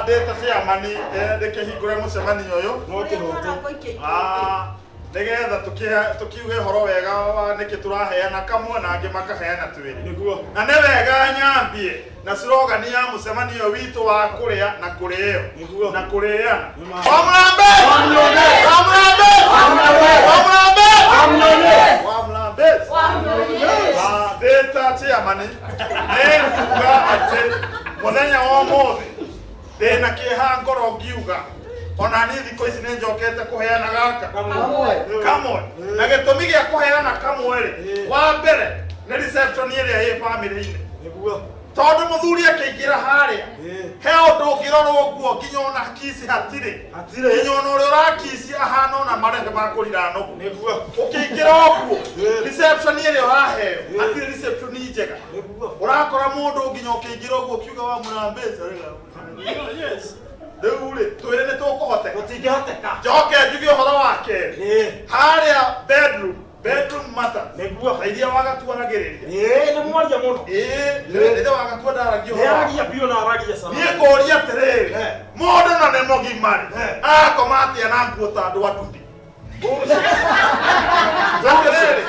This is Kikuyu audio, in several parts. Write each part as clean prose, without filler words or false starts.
Ndĩta chairman ndĩkĩhingũre mũcemanio ũyũ. No kĩhoto. Ah, nĩgetha tũkiuge ũhoro wega wa nĩkĩ tũraheana kamwe na angĩ makaheana twĩrĩ. Nĩguo. Na nĩ wega nyambie na slogan ya mũcemanio witũ wa kũrĩa na kũrĩo. Nĩguo. Na kũrĩana. Nĩ ma. Wamlambe! Wamnyone! Wamlambe! Wamnyone! Wamlambe! Wamnyone! Wamlambe! Ah, ndĩta chairman nĩnguga atĩ mũthenya wa ũmũthĩ ndĩna kĩeha ngoro ngiuga ona niĩ thikũ ici nĩ njokete kũheana gaka Kamwe. Kamwe. Na gĩtũmi gĩa kũheana kamwe rĩ, wa mbere nĩ reception ĩrĩa ĩ bamĩrĩ-inĩ. Nĩguo. Tondũ mũthuri akĩingĩra harĩa, he ũndũ ũngĩrorwo ũguo nginya ona kici hatirĩ. Hatirĩ. Nginya ona ũrĩa ũrakici ahana ona marebe ma kũrira nũgũ. Nĩguo. Ũkĩingĩra ũguo, reception ĩrĩa ũraheo hatirĩ reception njega. Nĩguo. Ũrakora mũndũ nginya ũkĩingĩra ũguo ũkiuga wa mũrambĩca. Yes. Rĩu rĩ, twĩre nĩ tũkũhoteka. Tũtingĩhoteka. Njoke njuge ũhoro wa kerĩ. Harĩa bedroom, bedroom matter. Nĩguo. Ta iria wagatuaragĩrĩria. Ĩĩ, nĩ mwaria mũno. Ĩĩ, nĩ wagatua ndaragia ũhoro. Nĩaragia biũ na aragia sana. Niĩ ngũria atĩrĩrĩ, mũndũ na nĩ mũgima rĩ, arakoma atĩa na nguo ta andũ a nduthi? Atĩrĩrĩ,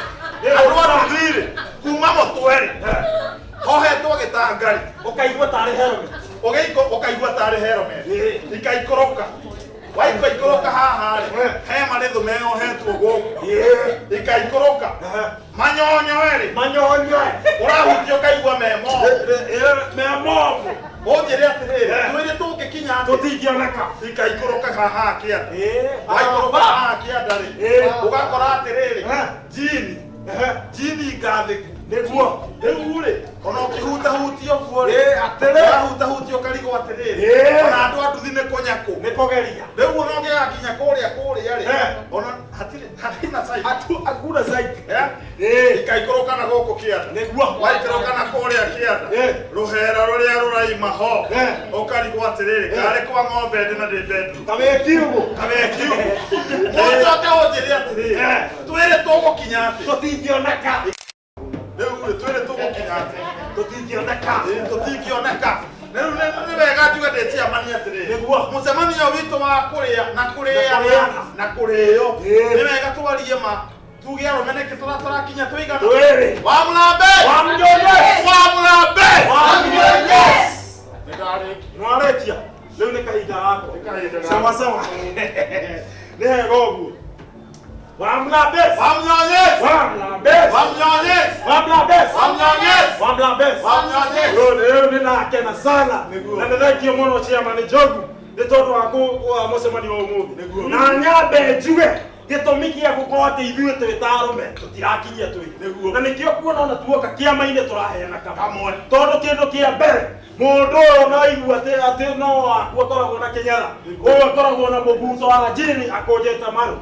andũ a nduthi rĩ, kuma mũtwe rĩ, hohetwo gĩtangari. Ũkaigua tarĩ helmet. Ũgĩiko ũkaigua tarĩ helmet. Ikaikũrũka. Waikaikũrũka haha rĩ, he marĩthũ meyohetwo gũkũ. Ikaikũrũka. Manyonyo rĩ, Manyonyo. ũrahutia ũkaigua me momũ. Me momũ. Ũnjĩre atĩrĩrĩ, twĩrĩ tũngĩkinya atĩ Tũtingĩoneka. ikaikũrũka haha kĩanda. Ĩĩ. Waikũrũka haha kĩanda rĩ, ũgakora atĩrĩrĩ, jini, jini ngathĩku. Nĩguo. Rĩu rĩ, ona ũkĩhutahutia ũguo rĩ, Atĩrĩ. ũrahutahutia ũkarigwo atĩrĩrĩ, ona andũ a nduthi nĩ kũnyakũ. Nĩ kũgeria. Rĩu ona ũngĩgakinya kũrĩa kũrĩa rĩ, ona hatirĩ hatirĩ na side. Hakuna side. Ikaikũrũka na gũkũ kĩanda. Nĩguo. Waikũrũka na kũrĩa kĩanda. Rũhera rũrĩa rũraima ho. Ũkarigwo atĩrĩrĩ, karĩ kwa ng'ombe ndĩ na ndĩ bedroom. Kabe kiugo. Kabe kiugo. Ũcoke ũnjĩre atĩrĩrĩ, twĩrĩ tũgũkinya atĩ. Tũtingĩoneka. Rĩu rĩ, twĩrĩ tũgũkinya atĩ. Tũtingĩoneka. Tũtingĩoneka. Rĩu nĩ wega njuge ndĩ chairman atĩrĩrĩ. Nĩguo. Mũcemanio witũ wa kũrĩa na kũrĩana kũrĩana. na kũrĩo. Nĩ wega twarie ma tuge arũme nĩkĩ tũrakinya tũigana. Twĩrĩ. Wa Mũrambe! Wamnyonye! Wa Mũrambe! Wamnyonye! Nĩndarĩkia. Nĩwarĩkia. Rĩu nĩ kahinda gakwa. Nĩ kahinda gakwa. Sawa sawa. Nĩ hega ũguo. Wamlambes! Wamnyonye! Wamlambes! Wamnyonye! Wamlambes! Wamnyonye! Wamlambes! Wamnyonye! Rĩu nĩ ndakena sana. Nĩguo. Na nĩ thengio mũno chairman Njogu nĩ tondũ wa wa mũcemanio wa ũmũthĩ. Nĩguo. Na nyambe njuge gĩtũmi gĩa gũkorwo atĩ ithuĩ twĩ ta arũme tũtirakinyia twĩ. Nĩguo. Na nĩkĩo kuona ona tuoka kĩama-inĩ tũraheana Kamwe. Tondũ kĩndũ kĩa mbere mũndũ ũyũ no aigua atĩ atĩ no waku akoragwo na kĩnyara ũyũ akoragwo na mũbuto wa njini akũnjĩte maru.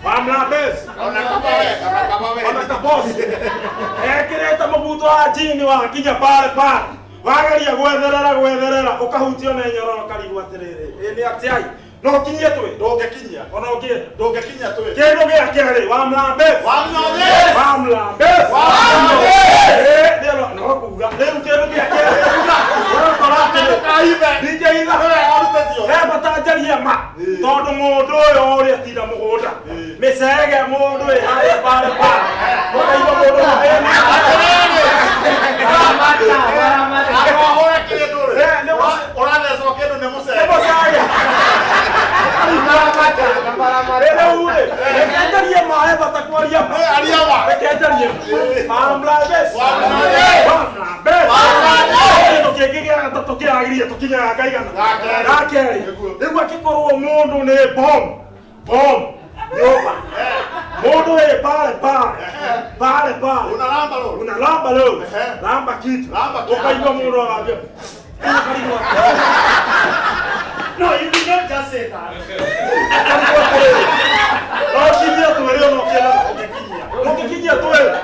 Wamlambes. Ona kama we, ona kama we. Ona kabosi. Ekĩrĩte mũbuto wa njini wakinya pale pale. Wageria gwetherera gwetherera ũkahutio nĩ nyororo ũkarigwo atĩrĩrĩ ĩ nĩ atĩai no ũkinyie twĩ Ndũngĩkinyia. ona ũngĩenda Ndũngĩkinyia twĩ. kĩndũ gĩa kerĩ wamlambes. Wamnyonye! Wamlambes. Wamnyonye! Ĩ, nĩ no kuga rĩu kĩndũ gĩa kerĩ ũrakora atĩrĩ Ndũkaithe. ndingĩitha Nĩ wega ũrute ciothe. he bata njarie ma tondũ mũndũ ũyũ ũrĩa atinda mũgũnda mĩcege mũndũ ĩ harĩa pale pale ũkaigua mũndũ Atĩrĩrĩ. Andũ ahũre kĩndũ rĩ. Eh, nĩ Ũrathecwo kĩndũ nĩ nĩ mũcege. mũcege rĩu rĩ reke njarie ma he bata kwaria ma Eh, aria ma. reke njarie ma Wamlambes. Wamlambes. Wamlambes. Wamlambes. Kĩndũ kĩngĩ gĩa gatatũ kĩragĩrĩire tũkinyaga kaigana Ga kerĩ. Ga kerĩ. Nĩguo. Rĩu akĩkorwo mũndũ nĩ bomb bomb nyũmba mũndũ ĩ pale pale pale pale Unalamba rũrũ. unalamba leo Ehe. lamba kitu Lamba kitu. ukaigua mũndũ agambia No, you did not just say that. no kinyia twĩrĩ ona ũkĩenda ũngĩkinyia twĩrĩ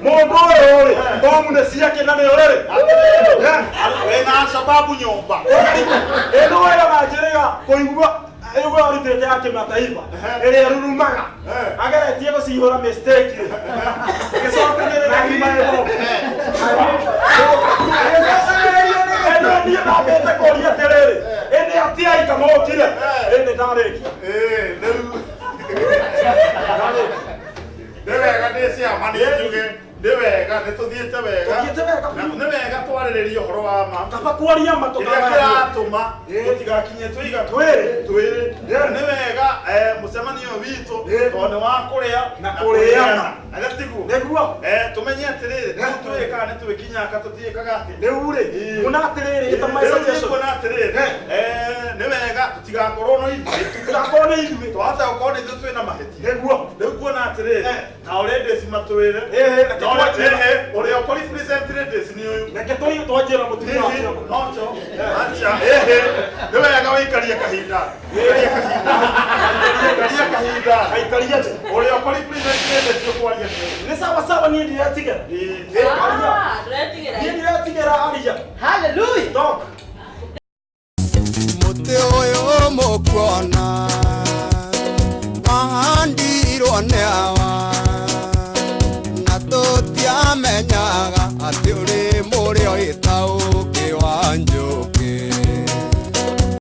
mũndũ ũyũ rĩ bomu nĩ ciake na nĩ ũrĩrĩ Wĩna Alshababu nyũmba. ĩno wega manjĩrĩga kũigua rĩu arutĩte ya kĩmataifa ĩrĩa ĩrurumaga ageretie gũcihũra mistake rĩ ĩgĩcokanĩrĩra ngima ĩno. Ĩno niĩ ndambĩte kũria atĩrĩrĩ, ĩ nĩ atĩa ikamũkire? Ĩ nĩ ndarĩkia. Rĩu nĩ wega ndĩ ciama nĩ njuge nĩ wega nĩ tũthiĩte wega. Tũthiĩte wega Na biũ. nĩ wega twarĩrĩrie ũhoro wa ma. Kaba kwaria ma Kĩrĩa tũkagayana. kĩratũma tũtigakinye tũiga Twĩrĩ. Twĩrĩ. Nĩ wega mũcemanio ũyũ witũ tondũ nĩ wa kũrĩa Na kũrĩana. Na githĩ tiguo? Nĩguo. Tũmenye atĩrĩrĩ rĩu twĩkaga nĩ twĩkinyanga tũtiĩkaga atĩ. Rĩu rĩ, kuona atĩrĩrĩ, ĩta my Rĩu suggestion. nĩkuona atĩrĩrĩ, nĩ wega tũtigakorwo no ithuĩ. Tũtigakorwo nĩ ithuĩ. Twahota gũkorwo nĩ ithuĩ twĩna mahĩtia. Nĩguo. Rĩu kuona atĩrĩrĩ, na ladies matwĩre. Reke Na twanjie. Ũrĩa ũkũ represent ladies nĩ ũyũ. Reke twanjie na mũtumia wa Hihi, Kĩoko. nocho. Acha, nĩ wega wĩikarie kahinda. Wĩikarie kahinda. Wĩikarie kahinda. Aikarie atĩ. Ũrĩa ũkũ represent ladies ũkwaria nĩ ũyũ. Nĩ sawa sawa, niĩ ndiretigĩra. Aria. Ah, ndũretigĩra. Niĩ ndiretigĩra, aria. Hallelujah. Talk. Mũtĩ ũyũ mũkuona wahandirwo nĩ awa na tũtiamenyaga atĩ ũrĩ mũrĩo ĩtaũkĩ wa njũkĩ.